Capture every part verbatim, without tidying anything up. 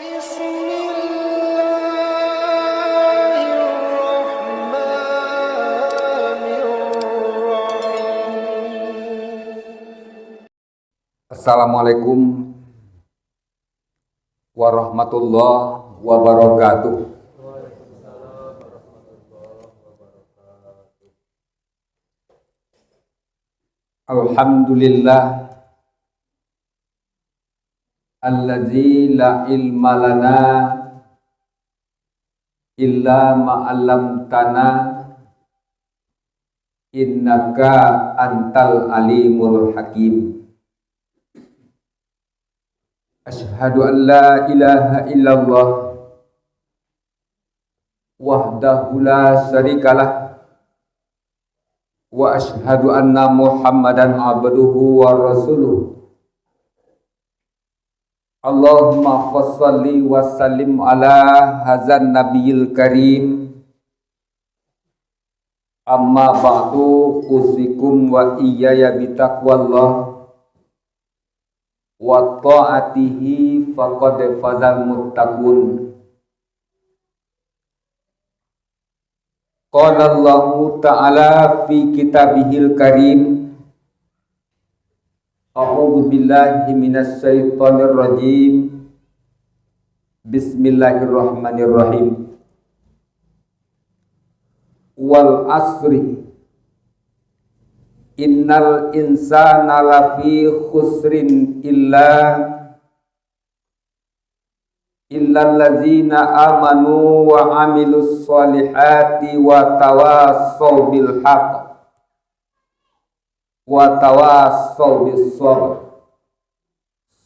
Assalamualaikum warahmatullahi wabarakatuh. Alhamdulillah, allazi la ilma lana illa ma 'allamtana, innaka antal alimul hakim. Asyhadu an la ilaha illallah wahdahu la syarikalah, wa asyhadu anna Muhammadan abduhu wa rasuluh. Allahumma fassalli wa sallim ala hazan nabiyil karim. Amma ba'du, usikum wa iyaya bitaqwallah wa ta'atihi, faqad fazal muttaqun. Qala Allahu ta'ala fi kitabihil karim, a'udzu billahi minasy syaithanir rajim. Bismillahirrahmanirrahim. Wal asri, innal insana lafi khusrin illa, illallazina amanu wa amilus shalihati wa tawasau bil haq wa tawasau bis sabr.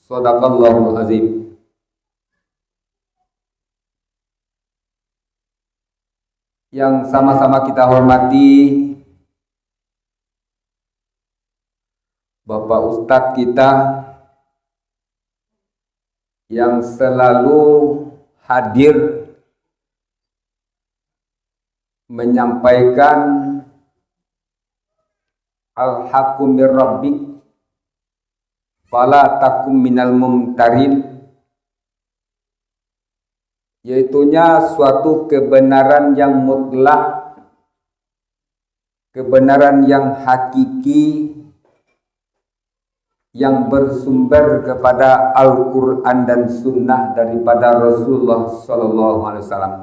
Sadaqallahul azim. Yang sama-sama kita hormati, Bapak Ustadz kita yang selalu hadir menyampaikan al-haqqu mir rabbik, fala takun minal mumtarin, yaitunya suatu kebenaran yang mutlak, kebenaran yang hakiki, yang bersumber kepada Al-Quran dan Sunnah daripada Rasulullah Sallallahu Alaihi Wasallam.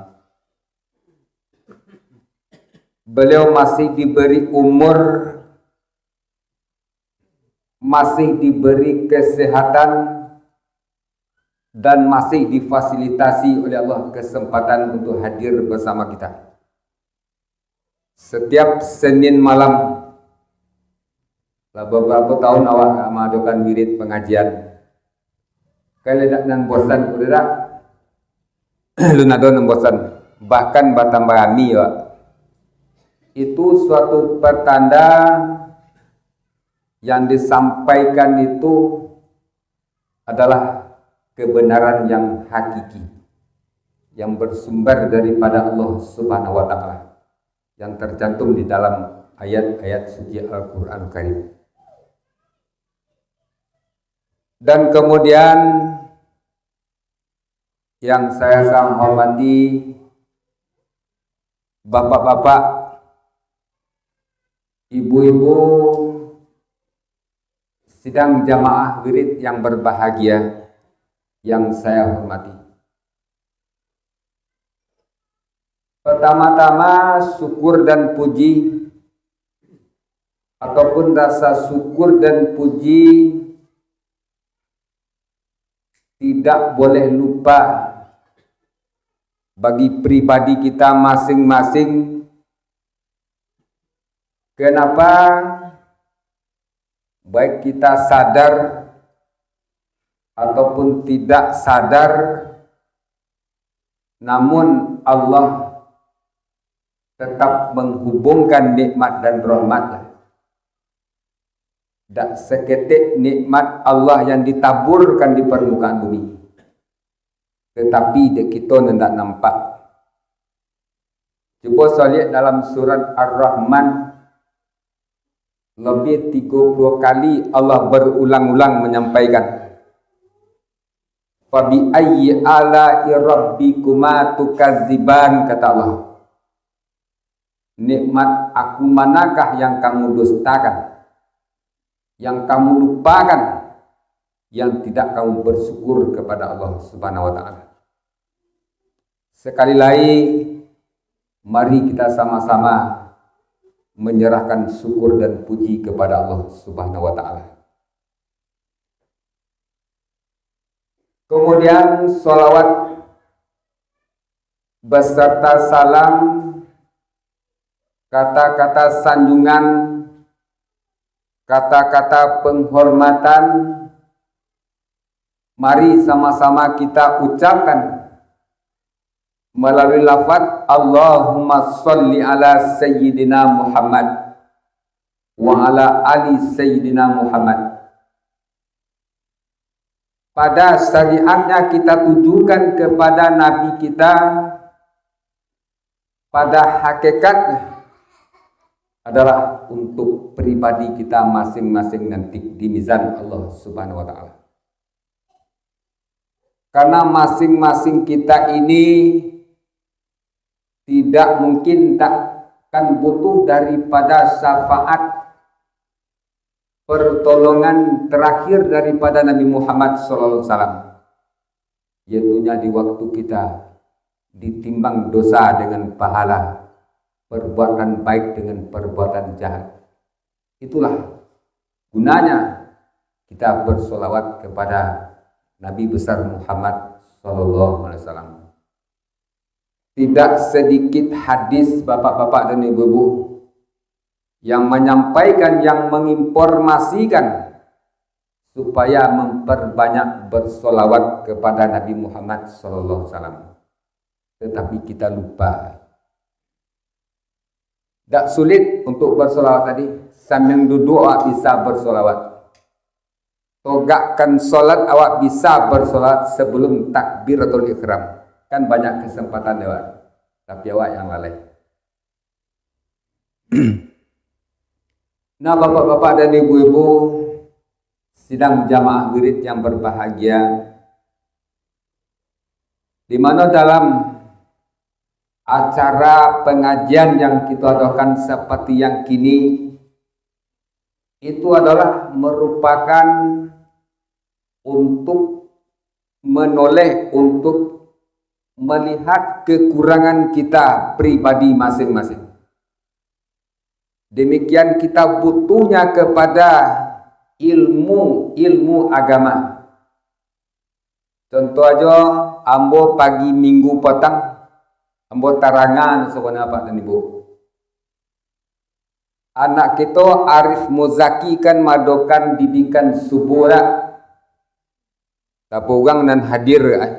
Beliau masih diberi umur, masih diberi kesehatan, dan masih difasilitasi oleh Allah kesempatan untuk hadir bersama kita. Setiap Senin malam, lah beberapa tahun awak mengadakan wirid pengajian. Kalau dak nan bosan, udah dak? Lun ado nan bosan. Bahkan batambah rami, Pak. Itu suatu pertanda yang disampaikan itu adalah kebenaran yang hakiki, yang bersumber daripada Allah Subhanahu wa Ta'ala, yang tercantum di dalam ayat-ayat suci Al-Quran Karim. Dan kemudian, yang saya sangat hormati, bapak-bapak, ibu-ibu, sidang jamaah wirid yang berbahagia, yang saya hormati. Pertama-tama, syukur dan puji, ataupun rasa syukur dan puji tidak boleh lupa bagi pribadi kita masing-masing. Kenapa? Baik kita sadar ataupun tidak sadar, namun Allah tetap menghubungkan nikmat dan rahmat. Dak seketek nikmat Allah yang ditaburkan di permukaan bumi, tetapi dek kito nan dak nampak. Cubo soliak dalam surat Ar-Rahman, lebih tigo puluah kali Allah berulang-ulang menyampaikan, "Fabi ayyi ala'i rabbikuma tukadziban," kata Allah. "Nikmat Aku manakah yang kamu dustakan, yang kamu lupakan, yang tidak kamu bersyukur kepada Allah Subhanahu wa Ta'ala?" Sekali lagi, mari kita sama-sama menyerahkan syukur dan puji kepada Allah Subhanahu wa Ta'ala. Kemudian, salawat beserta salam, kata-kata sanjungan, kata-kata penghormatan, mari sama-sama kita ucapkan melalui lafaz, "Allahumma shalli ala Sayyidina Muhammad wa ala ali Sayyidina Muhammad." Pada syariatnya kita tujukan kepada Nabi kita, pada hakikatnya adalah untuk pribadi kita masing-masing nanti di mizan Allah Subhanahu wa Ta'ala. Karena masing-masing kita ini tidak mungkin tak akan butuh daripada syafaat, pertolongan terakhir daripada Nabi Muhammad sallallahu alaihi wasallam, yaitunya di waktu kita ditimbang dosa dengan pahala, perbuatan baik dengan perbuatan jahat. Itulah gunanya kita bersolawat kepada Nabi besar Muhammad sallallahu alaihi wasallam. Tidak sedikit hadis, bapak-bapak dan ibu-ibu, yang menyampaikan, yang menginformasikan supaya memperbanyak bersolawat kepada Nabi Muhammad sallallahu alaihi wasallam. Tetapi kita lupa. Dak sulit untuk bersolawat tadi, sambil duduk awak bisa bersolawat. Togakkan solat, awak bisa bersolawat sebelum takbiratul ihram. Kan banyak kesempatan lewat, tapi awak yang lalai. Nah, bapak-bapak dan ibu-ibu, sidang jamaah wirid yang berbahagia, di mana dalam acara pengajian yang kita adakan seperti yang kini, itu adalah merupakan untuk menoleh, untuk melihat kekurangan kita pribadi masing-masing. Demikian kita butuhnya kepada ilmu, ilmu agama. Contoh ajo, ambo pagi Minggu patang, ambo taranga sabananyo, Pak dan Ibu. Anak kito Arif Muzaki kan maadokan didikan subuh dak? Tapi urang nan hadir, ai.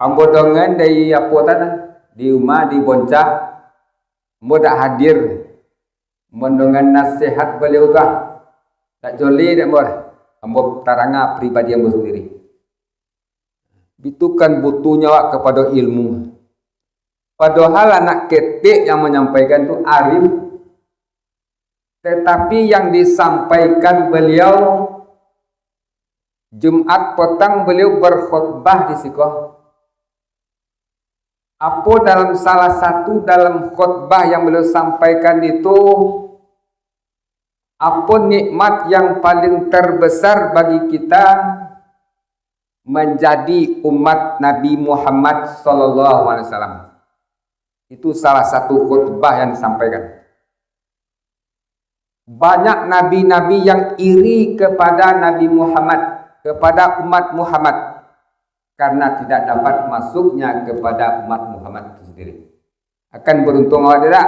Ambo dongan dari apo tanah, di rumah, di Bonca, ambo dak hadir mandongan nasihat baliau tu, ah. Dak joleh dek ambo lah. Ambo taranga pribadi ambo sandiri. Itu kan butuhnyo awak kapado ilmu. Padohal anak ketek yang manyampaikan tu arif, tetapi yang disampaikan baliau, Jumat patang baliau berkhutbah di siko. Apo dalam salah satu dalam khutbah yang baliau sampaikan itu, apo nikmat yang paling terbesar bagi kita menjadi umat Nabi Muhammad sallallahu alaihi wasallam? Itu salah satu khutbah yang disampaikan. Banyak nabi-nabi yang iri kepada Nabi Muhammad, kepada umat Muhammad, karena tidak dapat masuknya kepada umat Muhammad itu sendiri. Akan beruntung awak tidak?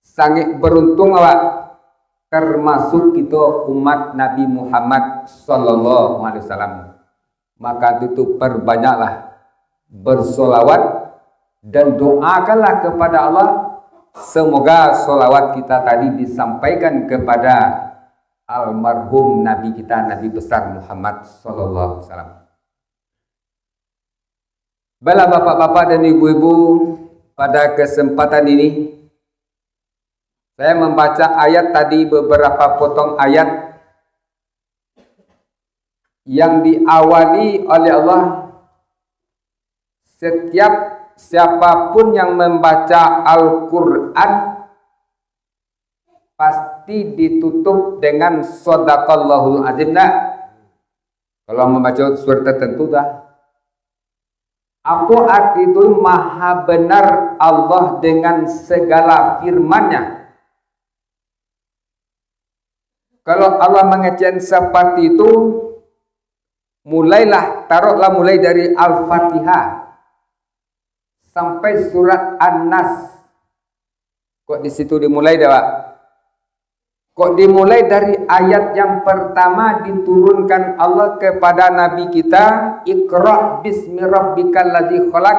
Sangat beruntung awak, termasuk kito umat Nabi Muhammad sallallahu alaihi wasallam. Maka itu perbanyaklah bersolawat dan doakanlah kepada Allah, semoga solawat kita tadi disampaikan kepada almarhum Nabi kita, Nabi besar Muhammad sallallahu alaihi wasallam. Baiklah, bapak-bapak dan ibu-ibu, pada kesempatan ini, saya membaca ayat tadi, beberapa potong ayat. yang diawali oleh Allah, setiap siapapun yang membaca Al-Quran, pasti ditutup dengan Sadaqallahul Azim, ndak? Kalau membaca surat tertentu, dah. Apa arti itu? Maha benar Allah dengan segala firman-Nya. Kalau Allah mengecek seperti itu, mulailah, taruhlah mulai dari Al-Fatihah sampai surat An-Nas. Kok di situ dimulai, dah, Pak? Kok dimulai dari ayat yang pertama diturunkan Allah kepada Nabi kita, "Iqra bismi rabbikal ladzi khalaq."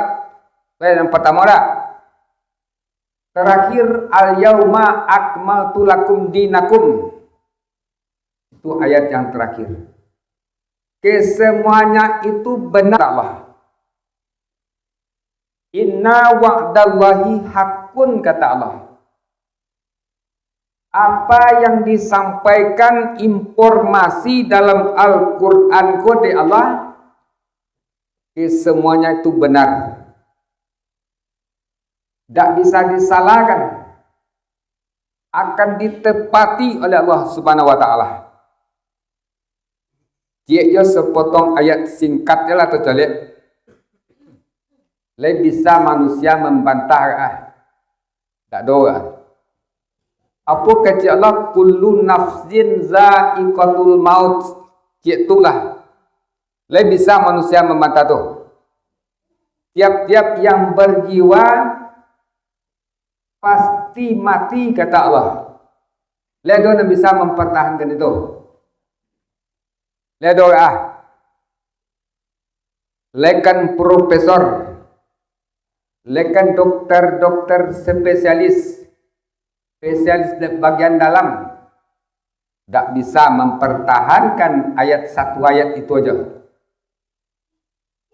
Ayat yang pertama, dah. Terakhir, "Al-yauma akmaltu lakum dinakum." Itu ayat yang terakhir. Kesemuanya itu benar Allah. "Inna wa'dallahi hakun," kata Allah. Apa yang disampaikan informasi dalam Al-Quran ko dek Allah, kesemuanya itu benar. Dak bisa disalahkan, akan ditepati oleh Allah Subhanahu wa Ta'ala. Ciek jo sepotong ayat singkat je lah tacaliak. Lai bisa manusia mambantah, ah. Dak do, ah. Apo kecek Allah, "Kullu nafsin za'iqatul maut." Ciek tu lah. Lai bisa manusia mambantah tu. Tiap-tiap yang berjiwa pasti mati, kata Allah. Lai ado nan bisa mempertahankan itu. Lai ado, ah. Lai kan profesor, lai kan dokter-dokter spesialis, spesialis da-, bagian dalam, dak bisa mempertahankan ayat satu ayat itu aja.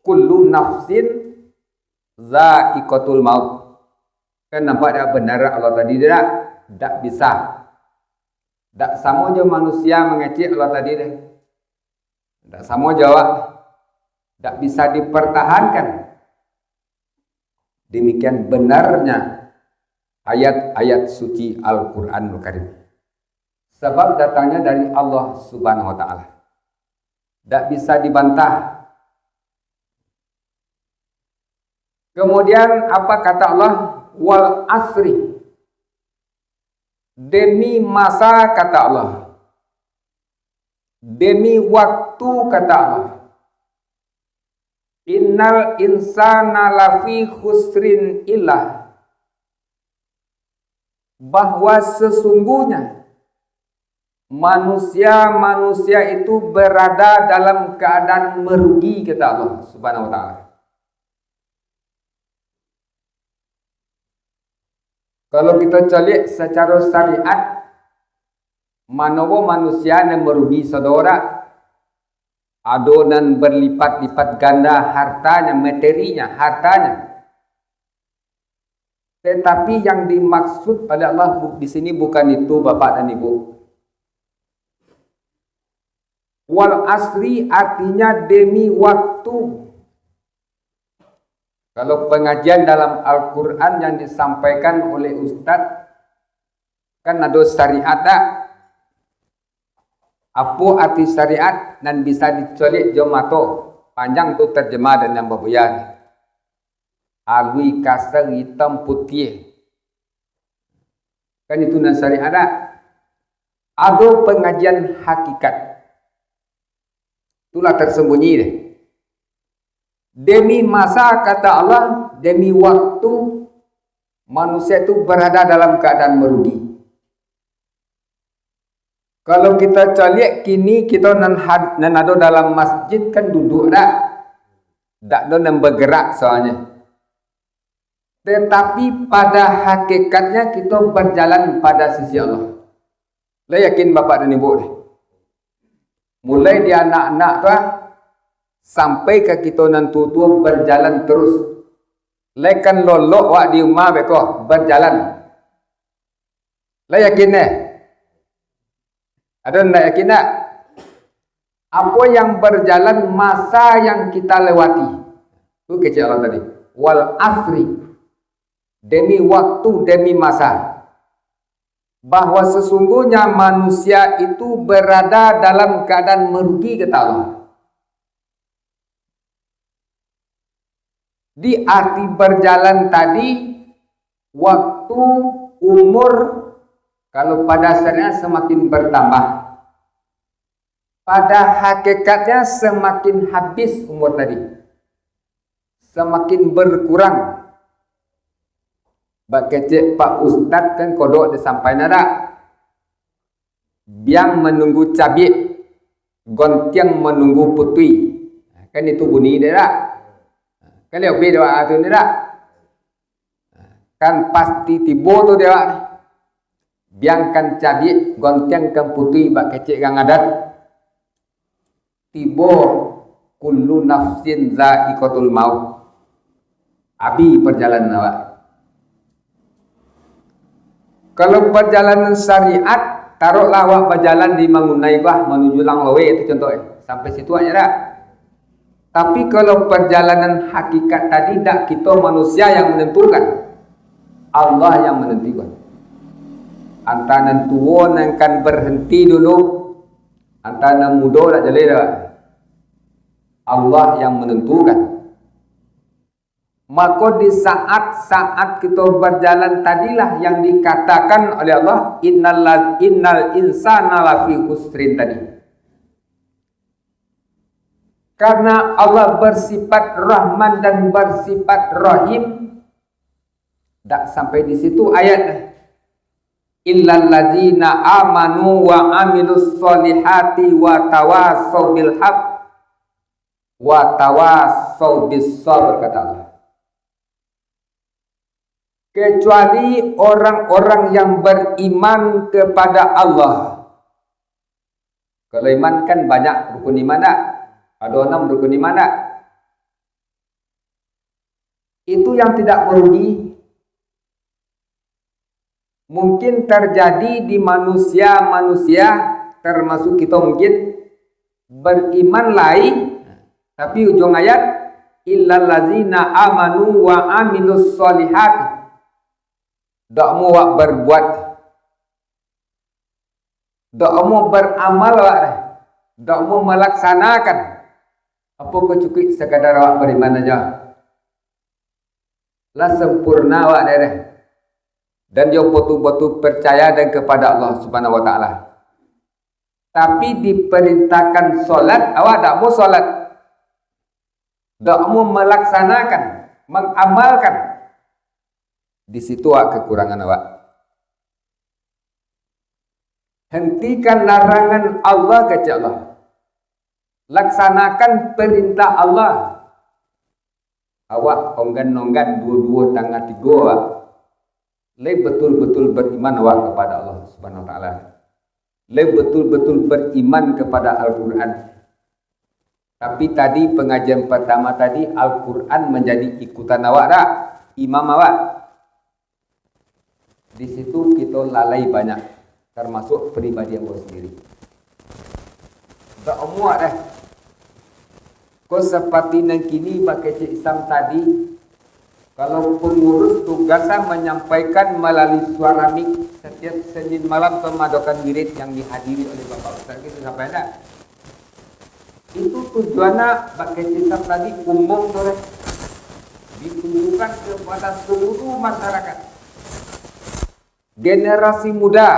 "Kullu nafsin za'iqatul maut." Kan nampak dak benar Allah tadi tu dak? Dak bisa. Dak samo jo manusia mangecek Allah tadi tu. Dak samo jo awak. Dak bisa dipertahankan. Demikian benarnya ayat-ayat suci Al-Quranul Karim. Sabab datangnya dari Allah Subhanahu wa Ta'ala. Dak bisa dibantah. Kemudian apa kata Allah? "Wal asri." Demi masa, kata Allah. Demi waktu, kata Allah. "Innal insana lafi khusrin illa." Bahwa sesungguhnya manusia-manusia itu berada dalam keadaan merugi, kata Allah Subhanahu wa Ta'ala. Kalau kita caliak secara syariat, mano manusia nan merugi, saudara? Ado nan berlipat-lipat ganda hartanya, materinya, hartanya. Tetapi yang dimaksud oleh Allah bu-, di sini bukan itu, Bapak dan Ibu. Wal asri artinya demi waktu. Kalau pengajian dalam Al-Quran yang disampaikan oleh ustaz, kan ado syariat dak? Apo arti syariat? Nan bisa dicaliak jo mato. Panjang tu terjemah dan yang babuya ni. Alui, kasar, hitam, putiah. Kan itu nan syariat dak? Ado pengajian hakikat. Itulah tersembunyi deh. Demi masa, kata Allah, demi waktu, manusia itu berada dalam keadaan merugi. Kalau kita caliak kini, kita nan had-, nan ado dalam masjid kan duduk dak? Dak ado nan bergerak soalnya. Tetapi pada hakikatnya kita berjalan pada sisi Allah. Lah yakin Bapak dan Ibu deh. Mulai di anak-anak tu ah, sampai ka kita nan tua-tua berjalan terus. Lai kan lolok wak di rumah beko, berjalan. Lah yakin deh? Ado ndak yakin dak? Apo yang berjalan, masa yang kita lewati. Tu kecek Allah tadi. Wal asri. Demi waktu, demi masa. Bahwa sesungguhnya manusia itu berada dalam keadaan merugi, kata Allah. Di arti berjalan tadi, waktu, umur, kalau pada dasarnya semakin bertambah. Pada hakikatnya semakin habis umur tadi. Semakin berkurang. Bak kecek Pak Ustadz kan kodok disampaikan dak? Biang menunggu cabiak, gontiang menunggu putui. Kan itu bunyi dia dak? Kan dia ubih dia tu ni dak? Kan pasti tibo tu dia. Biangkan cabiak, gontiangkan putui bak kecek urang adat. Tibo kullu nafsin za'iqatul maut. Abi perjalanan awak. Kalau perjalanan syariat, taruhlah awak bajalan di Mangunai bah manuju Langloe tu contoh, eh. Sampai situ aja dah. Tapi kalau perjalanan hakikat tadi, dak kito manusia yang menentukan. Allah yang menentukan. Antah nan tuo nan kan berhenti dulu, antah nan mudo dak jaleh dah. Allah yang menentukan. Mako di saat-saat kito bajalan tadilah yang dikatakan oleh Allah, "Innal la-, innal insana lafi khusrin" tadi. Karena Allah bersifat Rahman dan bersifat Rahim, dak sampai di situ ayat. "Illallazina amanu wa amilus solihati wa tawasau bil haq wa tawasau bis sabr," kata Allah. Kecuali orang-orang yang beriman kepada Allah. Kalau iman kan banyak rukun iman dak? Ado enam rukun iman dak? Itu yang tidak merugi. Mungkin terjadi di manusia-manusia, termasuk kito mungkin, beriman lai, tapi ujung ayat, "Illallazina amanu wa amilus solihati." Dak mau awak berbuat, dak mau beramal awak deh, dak mau melaksanakan. Apo kok cukuik sekadar awak beriman aja? Lah sempurna awak deh, deh. Dan yo batul-batul percaya dan kepada Allah Subhanahu wa Ta'ala. Tapi diperintahkan solat, awak dak mau solat. Dak mau melaksanakan, mengamalkan. Di situ awak kekurangan awak. Hentikan larangan Allah, kecek Allah. Laksanakan perintah Allah. Awak onggan-onggan duo-duo tangah tigo awak. Lai betul-betul beriman awak kepada Allah Subhanahu wa Ta'ala. Lai betul-betul beriman kepada Al-Quran. Tapi tadi pengajian pertama tadi, Al-Quran menjadi ikutan awak dak? Imam awak. Di situ kito lalai banyak, termasuk pribadi ambo sendiri. Dak amuah deh. Ko seperti nan kini bakecek Islam tadi, kalau pengurus tugasnya menyampaikan melalui suara mik setiap Senin malam pemadokan wirid yang dihadiri oleh Bapak Ustaz, kito sampai dak? Itu tujuannya bakecek Islam tadi umum tu deh. Ditujukan kepada seluruh masyarakat. Generasi muda,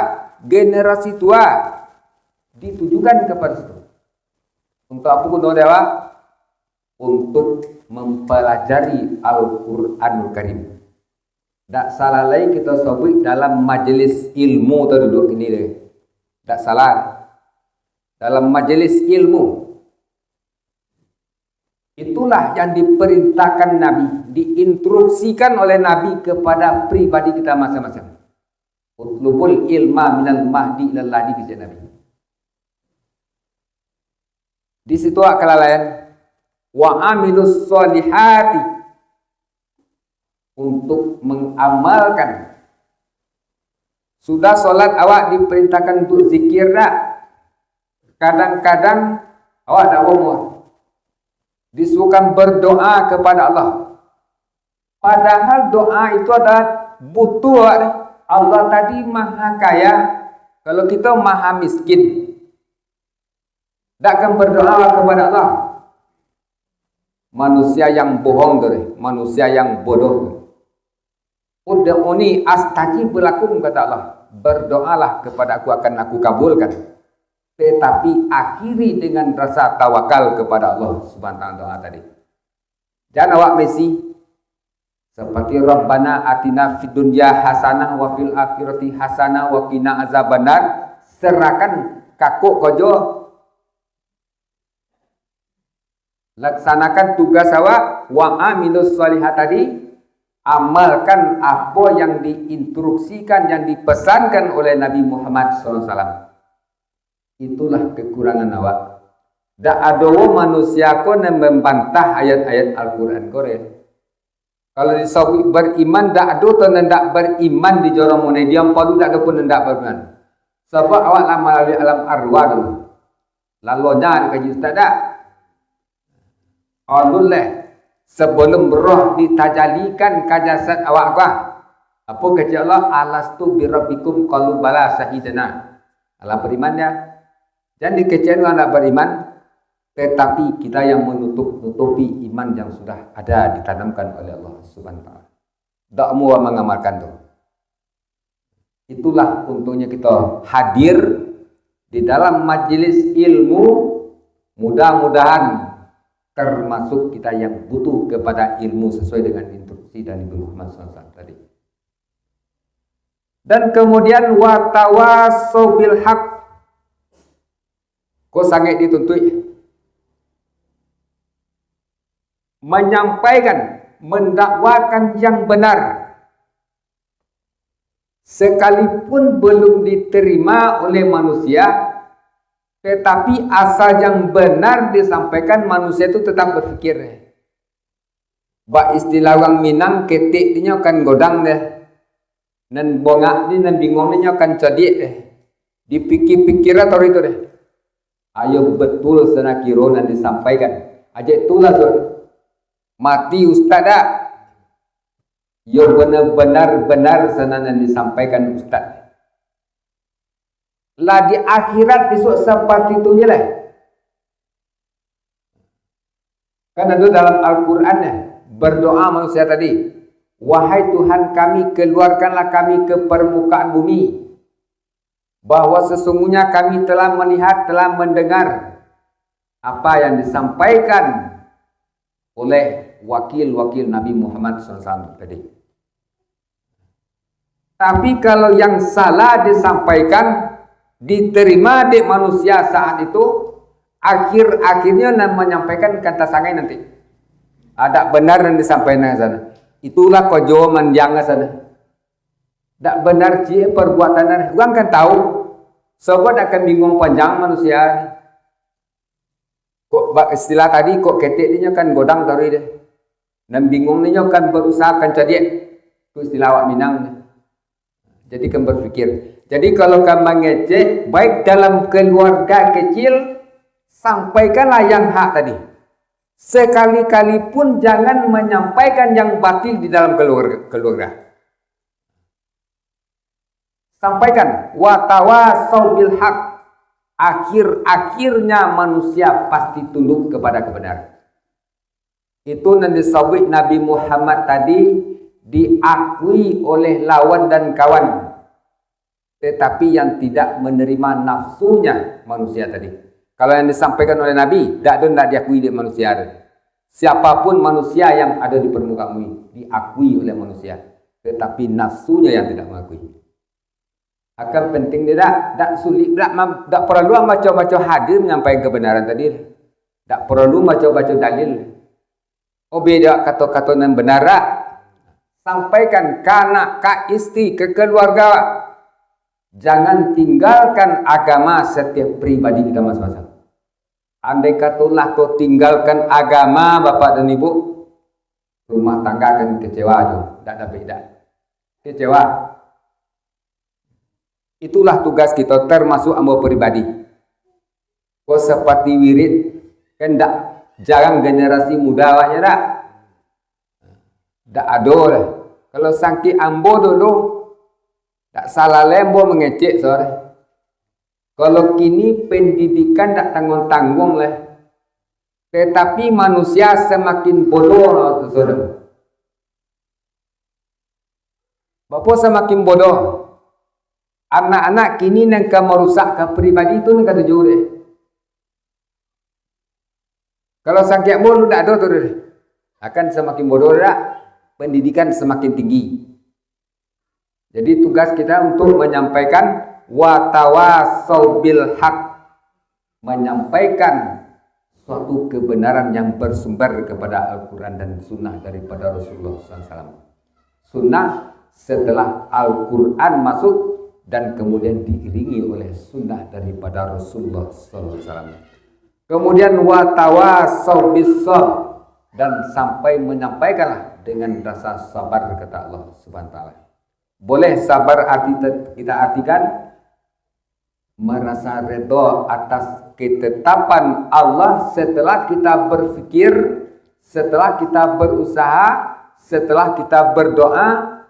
generasi tua, ditujukan kepada situ. Untuk apa guno dia, Pak? Untuk mempelajari Al-Quranul Karim. Dak salah lai kita sebut dalam majelis ilmu tu duduk ini deh. Dak salah. Dalam majelis ilmu. Itulah yang diperintahkan Nabi, diinstruksikan oleh Nabi kepada pribadi kita masing-masing. "Utlubul ilma minal mahdi ilal lahdi," kecek Nabi. Di situ awak kelalaian. "Wa amilus solihati," untuk mengamalkan. Sudah sholat, awak diperintahkan untuk zikir dak? Kadang-kadang Awak dak baumua. Disuruhkan berdoa kepada Allah. Padahal doa itu adalah butuh awak. Allah tadi maha kaya, kalau kita maha miskin. Dak akan berdoa kepada Allah. Manusia yang bohong tu deh, manusia yang bodoh tu. "Ud'uni astajib lakum," kata Allah. "Berdoalah kepada Aku, akan Aku kabulkan." Tetapi akhiri dengan rasa tawakal kepada Allah Subhanahu wa Ta'ala tadi. Jangan awak mesi seperti, "Rabbana atina fid dunya hasanah wa fil akhirati hasanah wa qina azabannar." Serahkan kakok kojo, laksanakan tugas awak, wa amilus sholihah tadi, amalkan apa yang diinstruksikan, yang dipesankan oleh Nabi Muhammad sallallahu alaihi wasallam. Itulah kekurangan awak. Dak ado manusia ko nan membantah ayat-ayat Al-Quran ko, deh. Kalau disabuik beriman, dak ado tu nan dak beriman di jorong munai, di ampau dak ado pun nan dak beriman. Sabab awak lah malalui alam arwah dulu. Lalonya dikaji ustaz dak? Alun leh, sebelum roh ditajalikan ka jasad awak ko, apo kecek Allah, "Alastu birabbikum?" Qalu, "Bala, syahidna." Alah beriman dia. Jan dikecek urang dak beriman, tetapi kita yang menutup-nutupi iman yang sudah ada ditanamkan oleh Allah Subhanahu wa Ta'ala. Dak mau mengamalkan tu. Itulah untungnya kita hadir di dalam majelis ilmu. Mudah-mudahan termasuk kita yang butuh kepada ilmu sesuai dengan instruksi dari Nabi Muhammad sallallahu alaihi wasallam tadi. Dan kemudian, "Watawasau bil haq." Ko sangat dituntuik. Menyampaikan, mendakwakan yang benar. Sekalipun belum diterima oleh manusia, tetapi asal yang benar disampaikan, manusia tu tetap berpikir. Bak istilah urang Minang, ketek tu nyo kan godang deh. Nan bongak ni, nan bingung ni nyo kan codiak deh. Dipikir-pikir atau itu deh. Ayo betul sana kiro nan disampaikan. Ajak itulah, Sur. Mati ustaz dak? Yo benar-benar, benar sana nan disampaikan ustaz. Lah di akhirat bisuak seperti tu je lah. Kan ada dalam Al-Quran ya, berdoa manusia tadi, "Wahai Tuhan kami, keluarkanlah kami ke permukaan bumi, bahwa sesungguhnya kami telah melihat, telah mendengar apa yang disampaikan oleh wakil-wakil Nabi Muhammad sallallahu alaihi wasallam tadi." Tapi kalau yang salah disampaikan, diterima dek manusia saat itu, akhir-akhirnya nan menyampaikan kan tasangai nanti. Dak benar nan disampaikan sana. Itulah kojo mandiang sana. Dak benar ciek perbuatan, urang kan tahu. Sobat akan bingung panjang manusia. Kok bak istilah tadi, kok ketek dinyo kan godang taruih deh. Nan bingung ninyo kan berusaha kan cadiak. Itu istilah awak Minang. Jadi kan berpikir. Jadi kalau kan mengecek, baik dalam keluarga kecil, sampaikanlah yang hak tadi. Sekali-kali pun jangan menyampaikan yang batil di dalam keluarga. Keluarga. Sampaikan, "Watawasau bil haq." Akhir-akhirnya manusia pasti tunduk kepada kebenaran. Itu nan disabuik Nabi Muhammad tadi diakui oleh lawan dan kawan, tetapi yang tidak menerima nafsunya manusia tadi. Kalau yang disampaikan oleh Nabi, dak do ndak diakui dek manusia tu. Siapapun manusia yang ada di permukaan bumi, diakui oleh manusia, tetapi nafsunya yang tidak mengakui. Akan penting dia dak, dak sulik dak, dak perlu baco-baco hadis menyampaikan kebenaran tadi. Dak perlu baco-baco dalil. Obe dak kato-kato nan benar dak. Sampaikan ka anak, ka isteri, ke keluarga. Jangan tinggalkan agama setiap pribadi kita masing-masing. Andai kato lah kau tinggalkan agama, Bapak dan Ibu, rumah tangga akan kecewa tu, dak ada beda. Kecewa. Itulah tugas kita, termasuk ambo pribadi. Kok seperti wirid, Kan dak jarang generasi muda awaknyo dak? Dak ado lah. Kalau sangkek ambo dulu, dak salah lai ambo mangecek, saudara. Kalau kini pendidikan dak tangguang-tangguang lah. Tetapi manusia samakin bodoh, saudara. Bapo samakin bodoh? Anak-anak kini nan ka marusak ka pribadi tu nan katuju deh. Kalau sangkek ambo dulu dak ado tu deh. Akan samakin bodoh dak? Pendidikan samakin tinggi. Jadi tugas kita untuk menyampaikan watawasau bil haq, menyampaikan suatu kebenaran yang bersumber kepada Al-Quran dan Sunnah daripada Rasulullah sallallahu alaihi wasallam. Sunnah setelah Al-Quran masuk dan kemudian diiringi oleh Sunnah daripada Rasulullah sallallahu alaihi wasallam. Kemudian watawasau bis sabr, dan sampai menyampaikanlah dengan rasa sabar, kata Allah Subhanahu wa taala. Boleh sabar arti te-, kita artikan merasa redha atas ketetapan Allah setelah kita berpikir, setelah kita berusaha, setelah kita berdoa,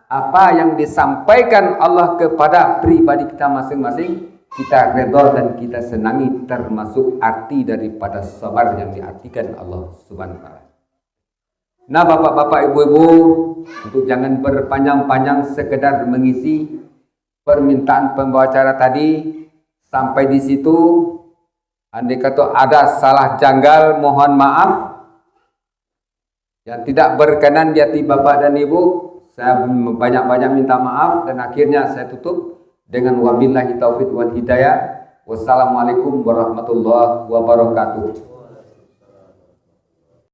apa yang disampaikan Allah kepada pribadi kita masing-masing, kita redha dan kita senangi, termasuk arti daripada sabar yang diartikan Allah Subhanahu wa taala. Nah, bapak-bapak, ibu-ibu, untuk jangan berpanjang-panjang, sekedar mengisi permintaan pembawa acara tadi sampai di situ. Andai kata ada salah janggal, mohon maaf. Yang tidak berkenan di hati bapak dan ibu, saya banyak-banyak minta maaf dan akhirnya saya tutup dengan wabillahi taufik wal hidayah. Wassalamualaikum warahmatullahi wabarakatuh.